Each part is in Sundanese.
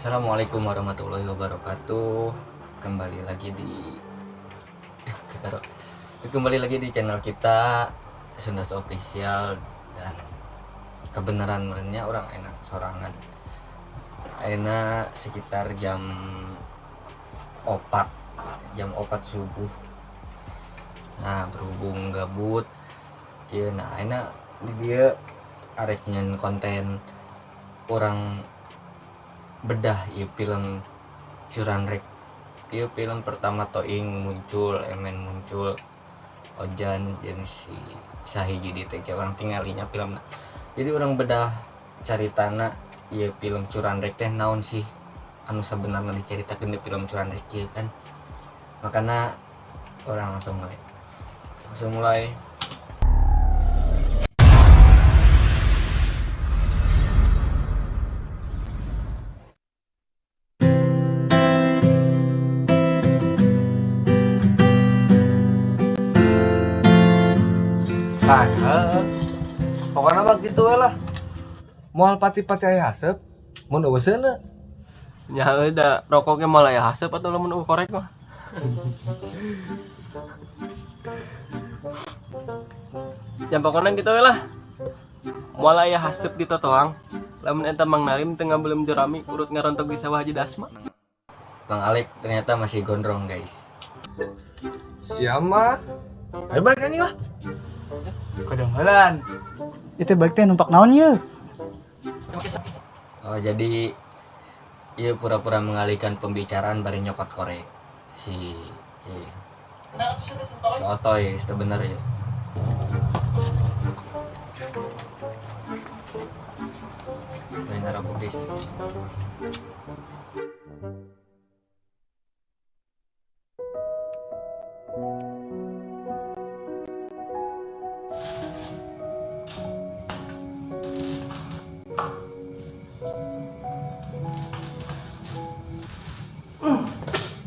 Assalamualaikum warahmatullahi wabarakatuh. Kembali lagi di kembali lagi di channel kita Sundas Official. Dan kebenaran merenya orang enak sorangan. Enak sekitar jam 4, jam 4 subuh. Nah, berhubung gabut ya, nah enak dia arek nyen konten orang bedah ya film Curanrek. Ieu film pertama Toing muncul, Emen muncul, Ojan jeung si Sahiji di teh orang tinggalinya filmna. Jadi orang bedah caritana ieu film Curanrek teh naon sih anu sabenerna dicaritakeun di film Curanrek ieu kan. Makana orang langsung mulai. Langsung mulai. Nah, pokoknya mah gitu we lah. Moal pati-pati aya haseup, mun eueuh seuneu. Ya udah, rokoknya malah ya haseup atau lamun eueuh korek mah. Ya pokoknya gitu we lah. Moal aya haseup di totoang. Lamun eta Mang Narim teu ngabelem jerami urut ngarontok di sawah Haji Dasma. Bang Alek ternyata masih gondrong, guys. Siapa? Ayo balik anjing lah. Kadanggalan. Itu balik teh numpak naon ye? Oh, jadi ia pura-pura mengalihkan pembicaraan bari nyokot korek. Si iya. Si Otoy itu bener ya. Pengen ngerokok, guys.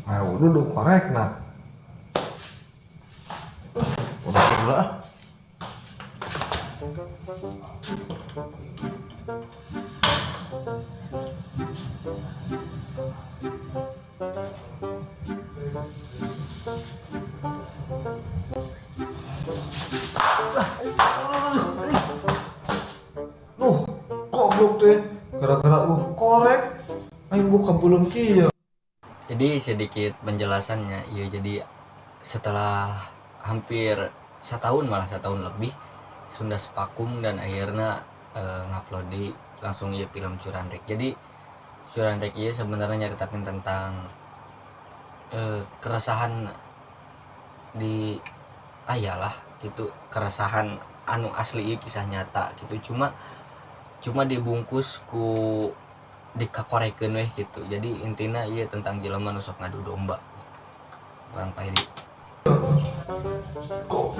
Ayo duduk korek nah. Udah dulu ah. Duh, goblok teh. Gara-gara lu korek, aing buka belum kieu. Jadi sedikit penjelasannya, ya jadi setelah hampir setahun, malah setahun lebih Sundas vakum dan akhirnya ngupload di langsung ya film Curanrek. Jadi Curanrek ya sebenarnya nyeritakan tentang keresahan di ayalah gitu, keresahan anu asli ieu kisah nyata gitu, cuma dibungkus ku dikakorekeun weh gitu. Jadi intina ieu tentang jelema nu sok ngadu domba. Urang pahili. Kok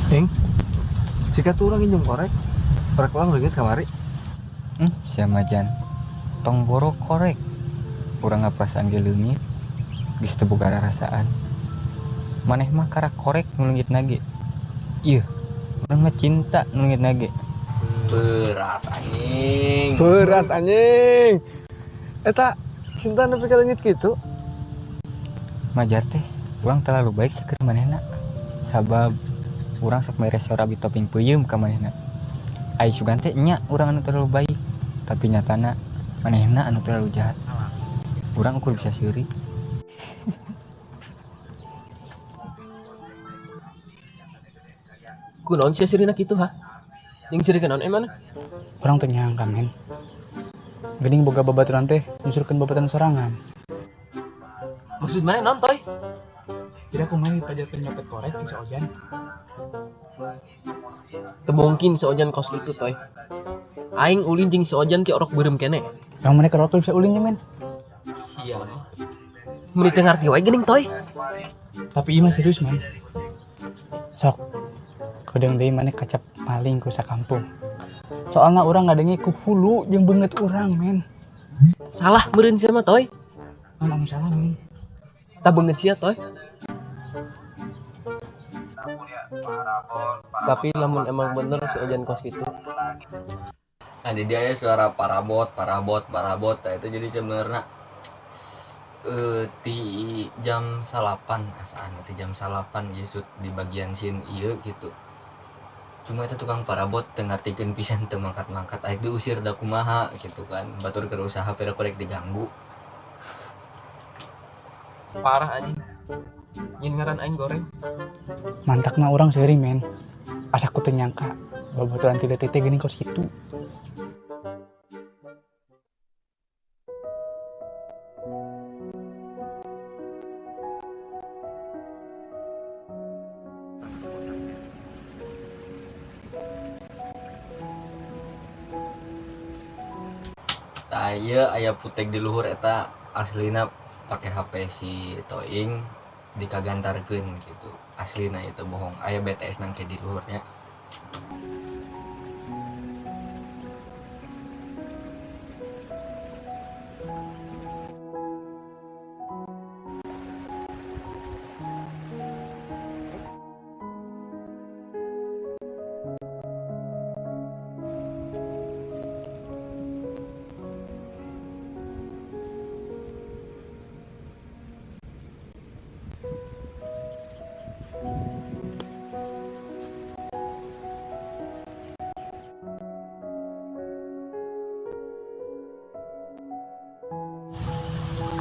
Eng, jika tuh orang injung korek, korek orang leungit kamari. Siapa jan? Tong boro korek. Urang ngaperasaan ge leungit, geus teu boga rarasaan. Maneh mah karak korek nu leungit nage. Ieu, urang mah cinta nu leungit nage. Berat anjing. Berat anjing. Eta cinta nepi ka leungit kitu. Majar teh, urang terlalu baik saker manehna. Sabab urang sok mere sorabi topping peuyeum ka manehna. Ai sugan teh nya urang anu terlalu baik, tapi nyatana manehna anu terlalu jahat. Urang ukur bisa seuri. Kunaon sia seurina kitu ha? Jeung seuri naon emang? Urang teu nyangka men. Geuning boga babaturan teh nyusurkeun babaturan sorangan. Maksud maneh naon toy? Jadi aku main dipajarkeun nyopet korek jeung si Ojan. Teu mungkin si Ojan kos kitu toy. Aing ulin jeung si Ojan ki orok beureum kene. Yang mana kerok bisa ulinnya men? Sia. Meuni teu ngarti wae geuning toy. Tapi ieu mah serius men. Sok. Kedeung deui maneh kacap maling ku sakampung. Soalna urang ngadenge ku hulu jeung beungeut urang men. Salah meureun sia mah toy. Naon anu salah men? Tah beungeut sia toy. Tapi lamun emang bener si Ojan kos gitu. Nah, di dia suara parabot, parabot, parabot. Nah, itu jadi sebenarnya di jam 9 asaan, di jam 9 Yesus di bagian scene ieu gitu. Cuma itu tukang parabot teu ngartikeun pisan teu mangkat-mangkat, aya diusir da kumaha gitu kan. Batur keur usaha pero korek diganggu. Parah anjing. Nyin ngaran aing goreng. Mantakna urang seuring men. Asa ku teu nyangka babaturan ti leutik teh geuning kos kitu. Tah ieu aya putek di luhur eta aslina pake HP si Toing dikagantarkeun gitu. Aslina itu bohong. Aya BTS nangke di luhurnya.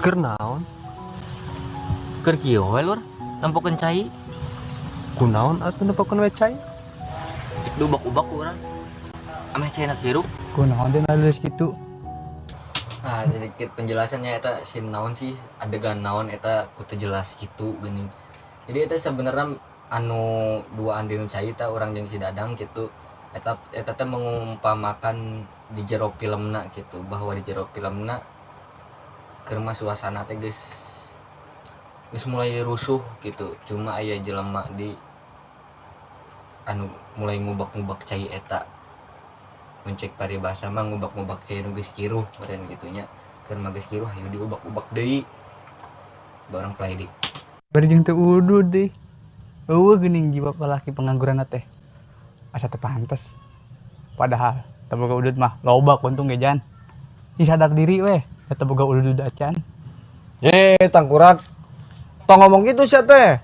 Keur naon? Keur kieu we lur, nempokeun cai. Kunaon atuh nempokeun we cai? Ek diubak-ubak ku urang. Ameh caina hirup. Kunaon teh naleuleus kitu? Nah, sedikit penjelasannya eta scene naon sih, adegan naon eta ku teu jelas gitu geuning. Jadi eta sebenarnya anu duaan dinu cai ta urang jeung si Dadang gitu. Eta eta teh mengumpamakan di jero filmna gitu, bahwa di jero filmna keur mah suasana teh geus mulai rusuh gitu. Cuma aya jelema di anu mulai ngubak-ngubak cai eta. Mun cek paribasa mah ngubak-ngubak cai nu geus kiruh meureun kitu nya. Keur mah geus kiruh hayu diubak-ubak deui. Barang play deui. Bari jeung teu udud deui. Eueuh geuning jiwa lalaki pengangguran teh. Asa teu pantes. Padahal teu boga udud mah loba untung ge jan. Ih sadar diri weh, teu boga udud acan. Ye, tangkurak. Tong ngomong gitu sia teh.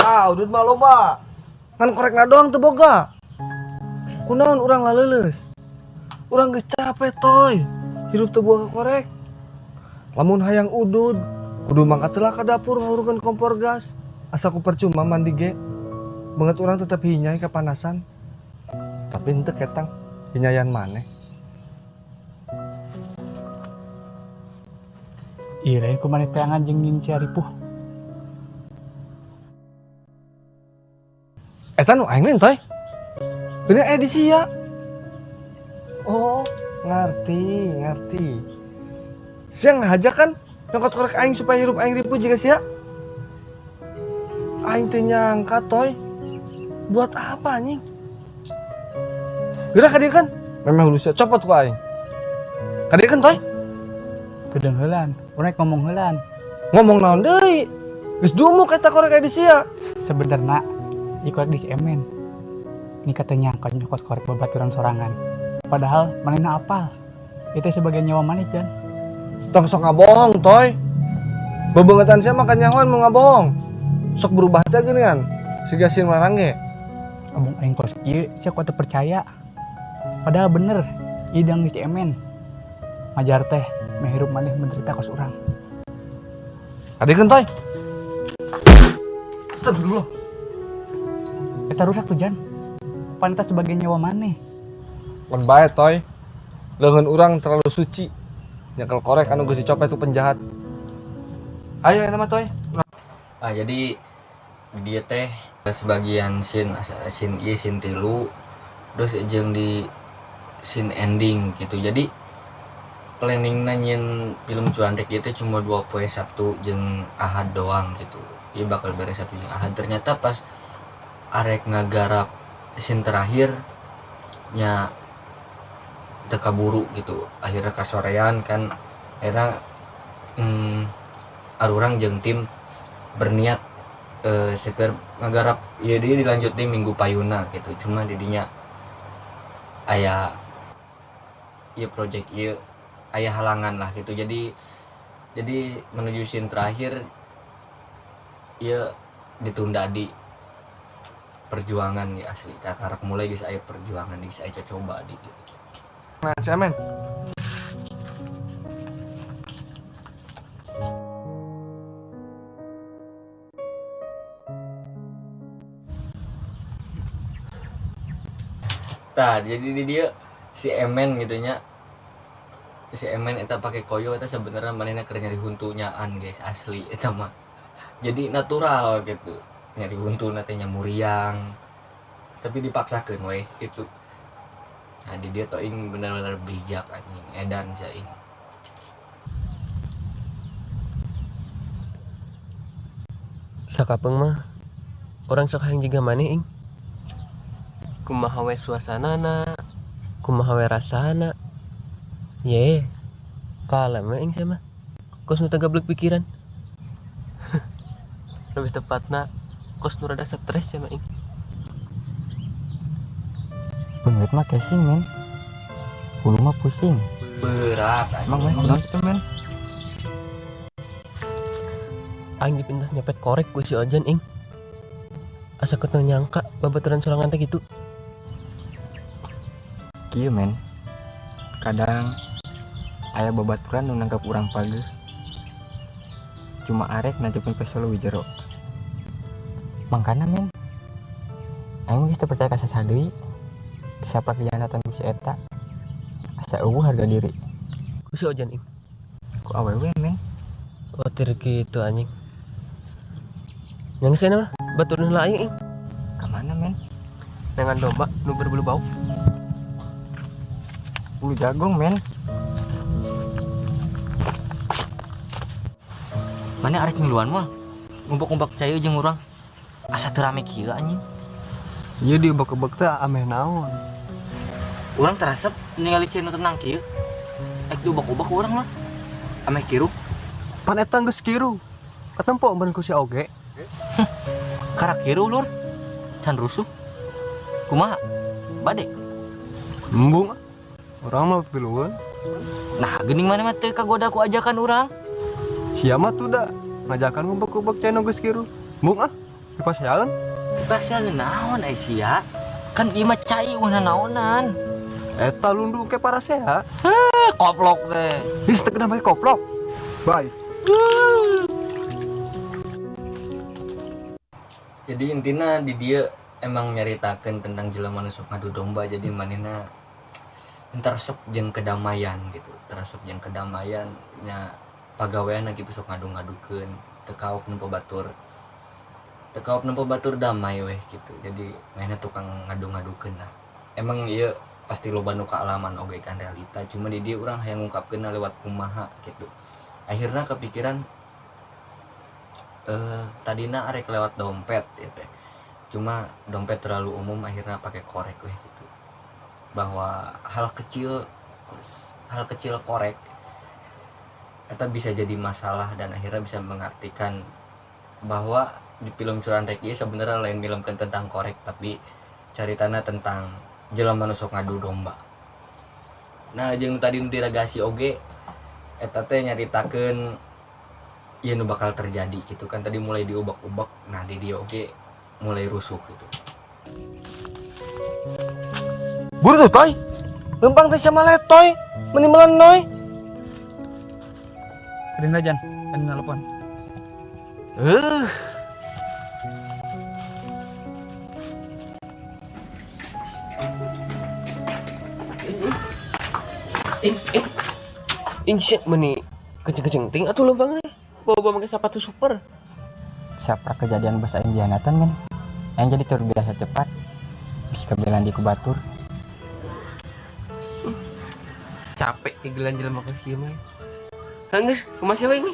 Ah, udud mah loba. Ngan korekna doang teu boga. Kunaon urang laleuleus? Urang geus capek toy. Hirup teu boga korek. Lamun hayang udud, kudu mangkat heula ka dapur ngahurungkeun kompor gas. Asa ku percuma mandi ge. Banget urang tetep hinyai kepanasan. Tapi henteu ketang hinyayan maneh. Irain ku maneh teangan jeung nginci ripuh. Eta nu aing lain toy. Bener di sia. Oh, ngerti, ngerti. Sia ngahaja kan nyokot korek aing supaya hirup aing ripuh jiga sia. Aing teu nyangka toy. Buat apa anjing? Gerak ka dieu kan? Memeh hulu sia copot ku aing. Ka dieu kan toy? Kedeung heulan, urang rek ngomong heulan. Ngomong naon deui? Geus dumuk eta korek aya di sia. Sebenarna ieu korek di si Emen. Ini kata nyangka nyokot korek babaturan sorangan. Padahal manehna apal. Itu sebagian nyawa maneh jan. Tong sok ngabohong toy. Bebengetan sia mah kanyahoan mau ngabohong. Sok berubah teh geuningan. Siga sieun marang ge. Abung aing kos kieu sia kuat teu percaya. Padahal bener, idang di si Emen. Majar teh meh hirup maneh menderita kos urang. Adikeun toy. Astagfirullah. Eta rusak tuh jan. Pantas sebagai nyawa maneh. Mun bae toy. Leungeun urang terlalu suci. Nyekel korek anu geus dicopet ku penjahat. Ayo eta mah toy. Ah jadi dia teh sebagian scene, scene ieu scene 3 terus jeung di scene ending gitu. Jadi planning nyieun film Cuanrek ieu teh cuma 2 poe Sabtu jeung Ahad doang gitu. Ieu bakal beres Sabtu jeung Ahad. Ternyata pas arek ngagarap scene terakhir nya teu kaburu gitu. Akhirnya kasorean kan. Akhirnya, arurang jeung tim berniat Seker ngagarap ieu deui dilanjut deui minggu payuna gitu. Cuma didinya aya ieu project ieu aya halangan lah gitu. Jadi menuju scene terakhir ieu ditunda di perjuangan ya asli. Kakarak mulai geus aya perjuangan geus aya coba di gitu. Nah, si Amen. Tah, jadi di dia si Emen gitu nya. Si Emen eta pake koyo eta sebenarnya manehna keur nyari huntunyaan guys, asli eta mah. Jadi natural gitu. Nyari huntuna teh nya muriang. Tapi dipaksakeun we gitu. Nah, di dia toing bener-bener bijak anjing, edan sia aing. Sakapeung mah orang sok hayang jiga maneh ing. Kumaha we suasanana, kumaha we rasana. Ye, kalem we ing sia mah. Kos nu teu gablek pikiran. Lebih tepatna kos nu rada stres sia mah ing. Beungeut mah casing men. Hulu mah pusing. Berat anjing. Emang men, kunaon kitu men? Aing dipindah nyepet korek ku si Ojan ing. Asa keteu nyangka babaturan sorangan teh kitu. Kieu men. Kadang aya babaturan nu nangkep urang pageuh. Cuma arek nancepkeun peso leuwih jero. Mangkana men. Aing geus teu percaya ka saha deui. Siapa khianatan ku si eta? Asa eueuh harga diri. Ku si Ojan ing. Ku awewe men. Otir kitu anjing. Yang sana mah batur heula aing ing. Ka mana men? Dengan domba nu berbulu bau. Bulu jagung men. Mana arek miluan moal? Ngumpuk-ngumpuk cai jeung urang. Asa teu rame kieu anjing. Ieu diubek-ubek teh ameh naon? Urang teresep ningali cai nu tenang kieu. Ek diubek-ubek urang lah. Ameh kiruh. Pan eta geus kiruh. Katempo meureun ku si oge. Karak kiruh lur. Can rusuh. Kumaha? Bade? Embung. Urang mah pilueun. Nah, geuning maneh mah teu kagoda ku ajakan urang. Sia mah tuh da ngajakan ngubek-ubek cai nu geus kiruh. Embung ah, dipaseaeun. Dipaseaeun naon ai sia? Kan ieu mah cai eueuh naonan. Eta lundu ke parasea. Heh, koplok teh. Ih, teu kedah make koplok. Bye. Jadi intina di dia emang nyaritakeun tentang jelema nu sok ngadu domba, jadi manehna teresep jeung kedamaian gitu. Teresep jeung kedamaian nya pagaweanna gitu sok ngadu-ngadukeun, teu kaok nempo batur. Teu kaok nempo batur damai weh gitu. Jadi manehna tukang ngadu-ngadukeun lah. Emang ieu pasti loba nu kaalaman oge kan realita, cuma di dieu urang hayang ngungkapkeunna lewat kumaha gitu. Akhirna kepikiran tadina arek lewat dompet ya teh. Cuma dompet terlalu umum, akhirnya pakai korek weh gitu. Bahwa hal kecil korek eta bisa jadi masalah, dan akhirnya bisa mengartikan bahwa di film Curanrek ieu sebenarnya lain filmkeun tentang korek, tapi caritana tentang jelema nu sok ngadu domba. Nah, jeung tadi nu diragasi oge eta teh nyaritakeun ieu nu bakal terjadi gitu kan, tadi mulai diubek-ubek, nah di dia oge mulai rusuh gitu. Buru tuh toy, lempang teh sama letoy, meni melenoy. Rinda jan, kan nelpon. Ing sih meni kenceng-kenceng ting atuh lempang teh. Bawa-bawa make sepatu super. Siapa kejadian bahasa Indianatan men? Yang jadi terbiasa cepat. Bisa kebelan di kubatur. Capek igelan jelema ka kieu mah. Geus, kumaha sia we ini?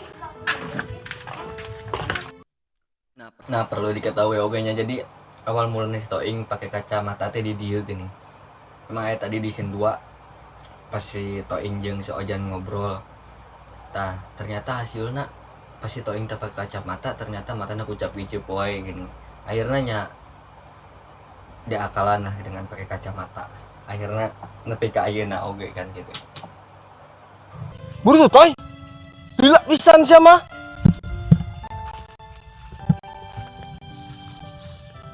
Nah, perlu diketahui oge nya, jadi awal mulanya si Toing pakai kacamata teh di dieu gini. Emang aya tadi di scene 2 pas si Toing jeung si Ojan ngobrol. Tah, ternyata hasilna Pasti Toing teh pakai kacamata, ternyata matanya kucap icip wae gini. Akhirnya nya diakalan lah dengan pakai kacamata. Akhirnya nepi ka ayeuna oge kan gitu. Buru tuh Toy. Lila pisan sia mah.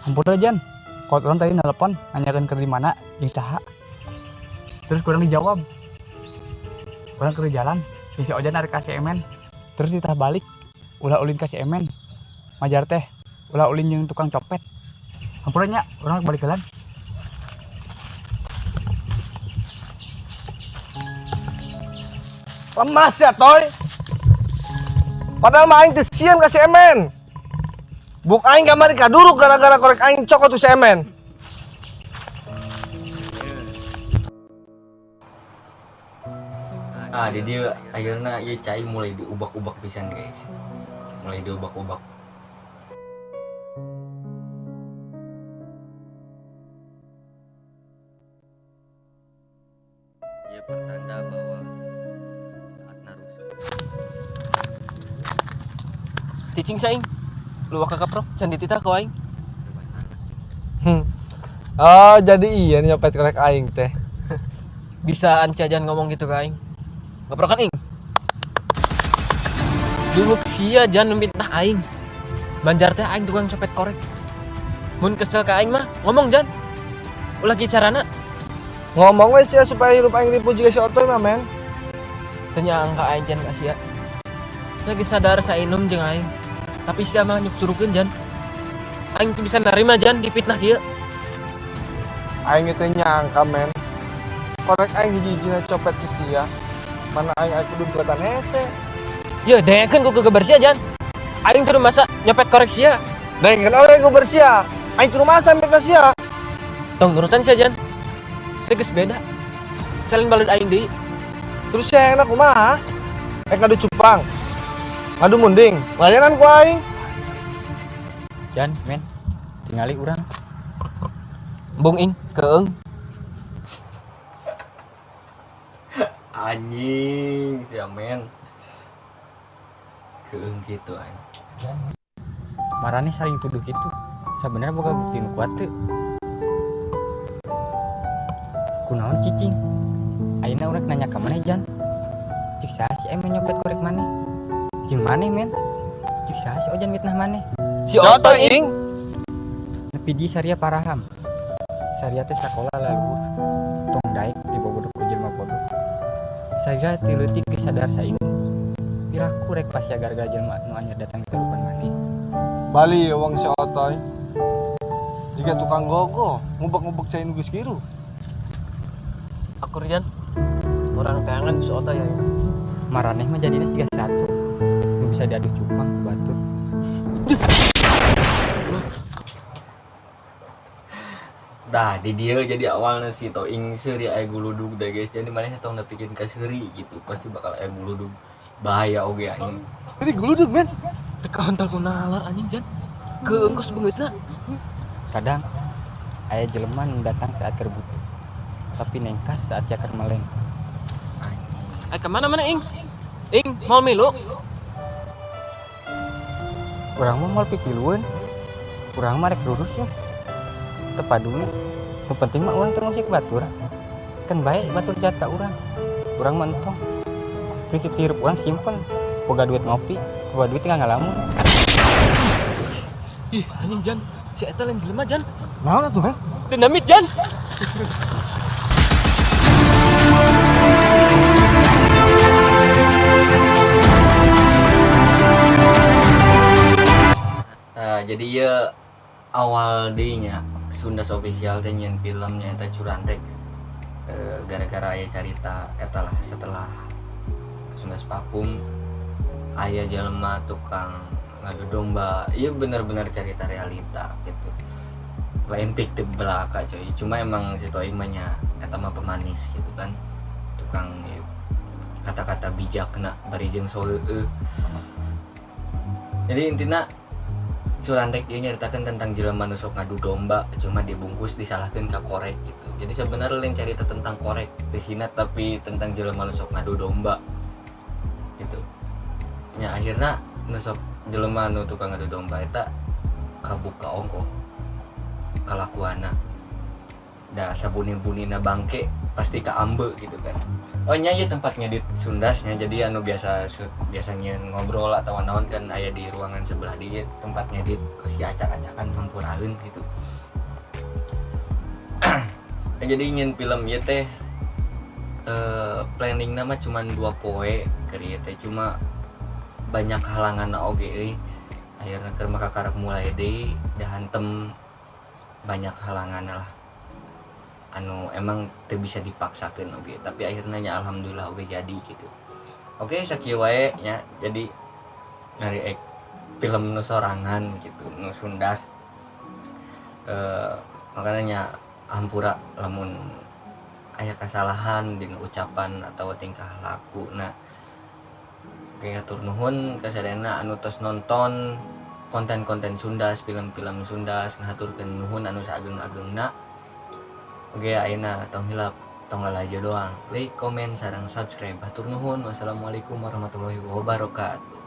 Ampun Jan, kalau orang tadi nelpon nanyakan ke di mana jeung saha. Terus kurang dijawab. Kurang ke jalan, jeung si Ojan narik ka si Emen. Terus ditah balik, ulah ulin ka si Emen. Majar teh, ulah ulin jeung tukang copet. Ampun nya, urang balik jalan. Lemas ya Toy. Padahal mah aing teh sieun ka si Emen. Buk aing kamari kaduruk gara-gara korek aing cokot ku si Emen. Ah, di dia akhirnya ieu cai mulai diubak-ubak pisan guys. Mulai diubak-ubak. Ia pertanda bahwa saatna rusuh. Cicing saing. Luwak kakaprok can dititah ku aing. Oh, jadi iya nih nyopet korek aing teh. Bisaan sia Jan ngomong gitu ke aing. Ngaprokan ing. Dulu sia Jan mitnah aing. Banjar teh aing tukang copet korek. Mun kesel ka aing mah ngomong Jan. Ulah kieu carana. Ngomong we sia supaya hirup aing ripuh juga si Otoy mah men. Teu nyaang ka aing Jan ka sia. Sia geus sadar sainum jeung aing. Tapi sia mah nyuksurukeun Jan. Aing teu bisa narima Jan dipitnah kieu. Aing teu nyangka men. Korek aing hiji-hijina copet ku sia. Mana aing aing kudu buatan hese. Ye, dengekeun ku gegeber sia Jan. Aing teu masa nyopet korek sia. Dengekeun oge gegeber sia. Aing teu masa nyopet sia. Tong nurutan sia Jan. Sia geus beda. Salin balud aing deui. Terus sia hayangna kumaha? Rek ngadu cupang. Ngadu munding. Layanan ku aing. Jan, men. Tingali urang. Embung ing, keung. Anjing, sia men. Keung gitu anjing. Marane saling tuduh gitu. Sebenarnya boga bukti nu kuat teu. Kunaon cicing? Ayeuna urang nanya ka maneh Jan. Cik saha si Emen nyopet korek maneh? Jeung maneh men? Cik saha si Ojan mitnah maneh? Si Otoy ing. Nepi di saria paraham. Saria teh sakola laluhur. Tong daek dibobodoh ku jelema bodoh. Saria ti leutik geus sadar sainum. Piraku rek pasya gara-gara jelema nu anyar datang ke kehidupan maneh. Bali wong si Otoy. Jiga tukang gogo, ngubek-ngubek cai nu geus kiru. Akur Jan. Orang teangan si Otoy ya. Maraneh mah jadina siga satu. Nu bisa diadu cupang ku batur. Dah di dia jadi awalnya si Toing seuri aya guludug deh guys. Jadi manehna tong nepikeun ka seuri gitu. Pasti bakal aya guludug. Bahaya oge anjing. Jadi guludug men. Teu kahontal ku nalar anjing Jan. Keungkos beungeutna. Kadang aya jelema nu datang saat keur butuh. Tapi nengkas saat sia keur meleng. Ka mana mana ing? Ing, moal milu. Urang mah moal pipilueun. Urang mah rek lurus ya. Teu paduli. Nu penting mah urang teu ngusik batur. Kan bae batur jahat ka urang. Urang mah entong. Prinsip hirup urang simpel. Boga duit ngopi, boga duit tinggal ngalamun. Ih, anjing Jan. Si eta lain jelema Jan. Naon atuh, men? Dinamit Jan. Nah, jadi ya awal deui-nya Sundas Official teh nyieun filmnya eta Curanrek. Gara-gara aya carita eta lah setelah Sundas vakum aya jelema tukang ngadu domba. Ieu bener-bener carita realita gitu. Lain fiktif belaka coy. Cuma emang si Toing mah nya eta mah pemanis gitu kan. Tukang ieu kata-kata bijakna bari jeung soheueuh. Jadi intina Curanrek ieu nyaritakeun tentang jelema nu sok ngadu domba, cuma dibungkus disalahkeun ka korek gitu. Jadi sebenarnya lain carita tentang korek di sini tapi tentang jelema nu sok ngadu domba gitu. Nya akhirna Nu sok jelema nu tukang ngadu domba eta kabuka ongkoh kalakuana. Da sabuni-bunina bangke pasti kaambe gitu kan. Oh nya ieu tempat ngedit Sundasnya, jadi anu biasa biasanya ngobrol atau naon kan aya di ruangan sebelah dieu tempat ngedit kos acak-acakan hampuraeun gitu. Nah, jadi ingin film ieu teh planning nama cuman 2 poe keur ieu teh, cuma banyak halangan oge euy. Akhirna keur mah kakarek mulai deui da hantem banyak halangan lah anu emang teu bisa dipaksakeun oge, tapi akhirnya nya alhamdulillah oge jadi gitu. Oke, sakieu wae nya, jadi ngari film nu sorangan gitu, nu Sundas. Makanya nya hampura lamun aya kesalahan dina ucapan atau tingkah laku. Nah, oke, hatur nuhun ka sadayana anu tos nonton konten-konten Sundas, film-film Sundas, ngahaturkeun nuhun anu saageng-agengna. Oke, ayeuna tong hilap, tong lalajo doang. Like, komen, sareng subscribe. Hatur nuhun. Wassalamualaikum warahmatullahi wabarakatuh.